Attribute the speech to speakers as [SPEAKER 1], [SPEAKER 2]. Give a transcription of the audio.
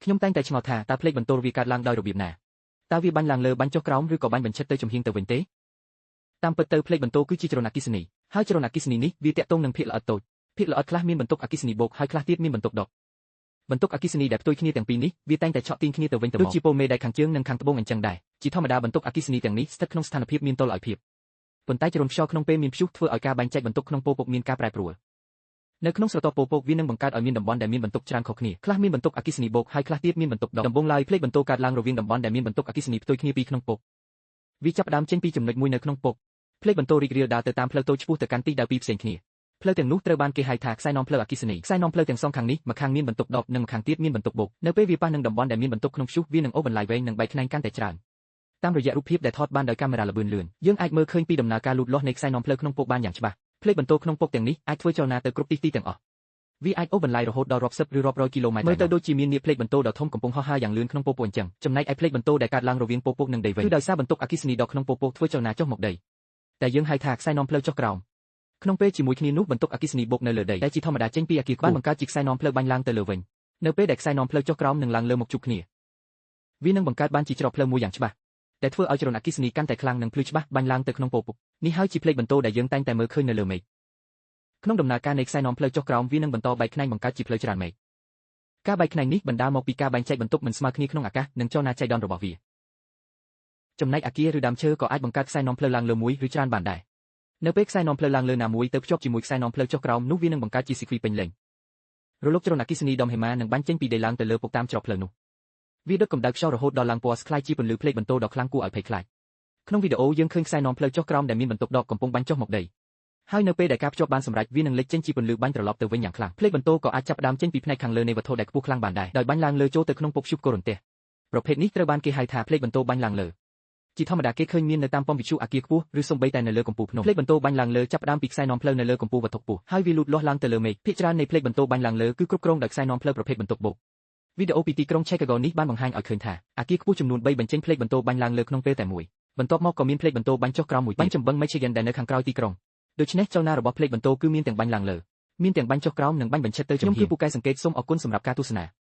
[SPEAKER 1] ខ្ញុំតែងតែឆ្ងល់ថាតើផ្លេកបន្ទោរវាកើតឡើងដោយរបៀបណាតើវាបាញ់ឡើងលើបាញ់ចុះក្រោមឬក៏បាញ់បញ្ឆិតទៅចំហៀងទៅវិញទេតាមពិតទៅផ្លេកបន្ទោរគឺជាចរន្តអគ្គិសនីហើយចរន្តអគ្គិសនីនេះវាតាក់ទងនឹងភាគល្អិតតូចភាគល្អិតខ្លះមានបន្ទុកអគ្គិសនីបូកហើយខ្លះទៀតមានបន្ទុកដកបន្ទុកអគ្គិសនីដែលផ្ទុយគ្នាទាំងពីរនេះវាតែងតែឆក់ទាញគ្នាទៅវិញទៅមកដូចជាប៉ូលមេដែលខាងជើងនិងខាងត្បូងអញ្ចឹងដែរជាធម្មតាបន្ទុកអគ្គិសនីទាំងនេះស្ថិតក្នុងស្ថានភាពមានតុល្យភាពប៉ុន្តែចរន្តខ្យល់ក្នុងពេលមានព្យុះធ្វើឲ្យការបែងចែកបន្ទុកក្នុងពោពុកមានការប្រែប្រួលនៅក្នុងស្រទាប់ពោពុកវានឹងបង្កើតឲ្យមានតំបន់ដែលមានបន្ទុកច្រើនខុសគ្នាខ្លះមានបន្ទុកអគ្គិសនីបូកហើយខ្លះទៀតមានបន្ទុកដកដំបូងឡើយផ្លេកបន្ទោកើតឡើងរវាងតំបន់ដែលមានបន្ទុកអគ្គិសនីផ្ទុយគ្នាពីក្នុងពុកវាចាប់ផ្ដើមចេញពីចំណុចមួយនៅក្នុងពុកផ្លេកបន្ទោរីករាលដាលទៅតាមផ្លូវតូចឆ្ពោះទៅកាន់ទីដៅពីរផ្សេងគ្នាផ្លូវទាំងនោះត្រូវបានគេហៅថាខ្សែនាំផ្លូវអគ្គិសនីខ្សែនាំផ្លូវទាំងសងខាងនេះម្ខាងមានបន្ទុកដកនិងម្ខាងទៀតមានបន្ទុកបូកនៅពេលវាប៉ះនឹងតំបន់ដែលមានបន្ទុកក្នុងព្យុះវានឹងអូសបន្លាយវែងនិងបែកខ្នែងកាន់តែច្រើនតាមរយៈរូបភាពដែលថតបានដោយកាមេរ៉ាល្បឿនលឿនយើងអាចមើលឃើញពីដំណើរការលូតលាស់នៃខ្សែនាំផ្លូវក្នុងពុកបានយ៉ាងច្បាស់ផ្លេកបន្ទោក្នុងពុកទាំងនេះអាចធ្វើចលនាទៅគ្រប់ទិសទីទាំងអស់វាអាចអូសបន្លាយរហូតដល់រាប់សិបឬរាប់រយគីឡូម៉ែត្រមើលទៅដូចជាមាននាគផ្លេកបន្ទោដ៏ធំកំពុងហោះហើរយ៉ាងលឿនក្នុងពោពោអញ្ចឹងចំណែកឯផ្លេកបន្ទោដែលកើតឡើងរវាងពោពោនិងដីវិញគឺដោយសារបន្ទុកអគ្គិសនីដ៏ក្នុងពោពោធ្វើចលនាចុះមកដីតែយើងហៅថាខ្សែនាំផ្លូវចុះក្រោមក្នុងពេលជាមួយគ្នានោះបន្ទុកអគ្គិសនីបូកនៅលើដីដែលជាធម្មតាចេញពីអគារបានបង្កើតជាខ្សែនាំផ្លូវបាញ់ឡើងទៅលើវិញនៅពេលដែលខ្សែនាំផ្លូវចុះក្រោមនិងឡើងលើមកជួបគ្នាវានឹងបង្កើតបានជាច្រកផ្លូវមួយយ៉ាងច្បាស់ដែលធ្វើឲ្យចរន្តអគ្គិសនីកាន់តែខ្លាំងនិងភ្លឺច្បាស់បាញ់ឡើងទៅក្នុងពោពុកនេះហើយជាផ្លេកបន្ទោដែលយើងតែងតែមើលឃើញនៅលើមេឃក្នុងដំណើរការនៃខ្សែនាំផ្លូវចុះក្រោមវានឹងបន្តបែកខ្នែងបង្កើតជាផ្លូវច្រើនមេឃការបែកខ្នែងនេះបណ្ដាលមកពីការបែងចែកបន្ទុកមិនស្មើគ្នាក្នុងអាកាសនិងចលនាចៃដន្យរបស់វាចំណែកអាគារឬដើមឈើក៏អាចបង្កើតខ្សែនាំផ្លូវឡើងលើមួយឬច្រើនបានដែរនៅពេលខ្សែនាំផ្លូវឡើងលើណាមួយទៅភ្ជាប់ជាមួយខ្សែនាំផ្លូវចុះក្រោមនោះវានឹងបង្កើតជាស៊ីគ្វីពេញលេញរលកចរន្តអគ្គិសនីដុំហេម៉ានឹងបាញ់ចេញពីដីឡើងទៅលើពុកតាមច្រកផ្លូវនោះវាដុតកម្ដៅខ្យល់រហូតដល់ឡើងពណ៌ស្ក្លាយជាពន្លឺផ្លេកបន្ទោដ៏ខ្លាំងគួរឲ្យភ័យខ្លាចក្នុងវីដេអូយើងឃើញខ្សែនាំផ្លូវចុះក្រោមដែលមានបន្ទុកដកកំពុងបាញ់ចុះមកដីហើយនៅពេលដែលការភ្ជាប់បានសម្រេចវានឹងលេចចេញជាពន្លឺបាញ់ត្រឡប់ទៅវិញយ៉ាងខ្លាំងផ្លេកបន្ទោក៏អាចចាប់ផ្ដើមចេញពីផ្នែកខាងលើនៃវត្ថុដែលខ្ពស់ខ្លាំងបានដែរដោយបាញ់ឡើងលើចូលទៅក្នុងពុកព្យុះកូរន្ទះប្រភេទនេះត្រូវបានគេហៅថាផ្លេកបន្ទោបាញ់ឡើងលើជាធម្មតាគេឃើញមាននៅតាមប៉ុមវិទ្យុអាគារខ្ពស់ឬសូម្បីតែនៅលើកំពូលភ្នំផ្លេកបន្ទោបាញ់ឡើងលើចាប់ផ្ដើមពីខ្សែនាំផ្លូវនៅលើកំពូលវត្ថុខ្ពស់ហើយវាលូតលាស់ឡើងទៅលើមេឃភាគច្រើននៃផ្លេកបន្ទោបាញ់ឡើងលើគឺគ្រប់គ្រងដោយខ្សែនាំផ្លូវប្រភេទបន្ទុកបូកវីដេអូពីទីក្រុង Chicago នេះបានបង្ហាញឲ្យឃើញថាអាគារខ្ពស់ចំនួន3បញ្ចេញផ្លេកបន្ទោបាញ់ឡើងលើក្នុងពេលតែមួយបន្ទាប់មកក៏មានផ្លេកបន្ទោបាញ់ចុះក្រោមមួយបាញ់ចំបឹង Michigan ដែលនៅខាងក្រោយទីក្រុងដូច្នេះចលនារបស់ផ្លេកបន្ទោគឺមានទាំងបាញ់ឡើងលើមានទាំងបាញ់ចុះក្រោមនិងបាញ់បញ្ឆិតទៅចំហៀងខ្ញុំគឺពូកែសង្កេតសូមអរគុណសម្រាប់ការទស្សនា។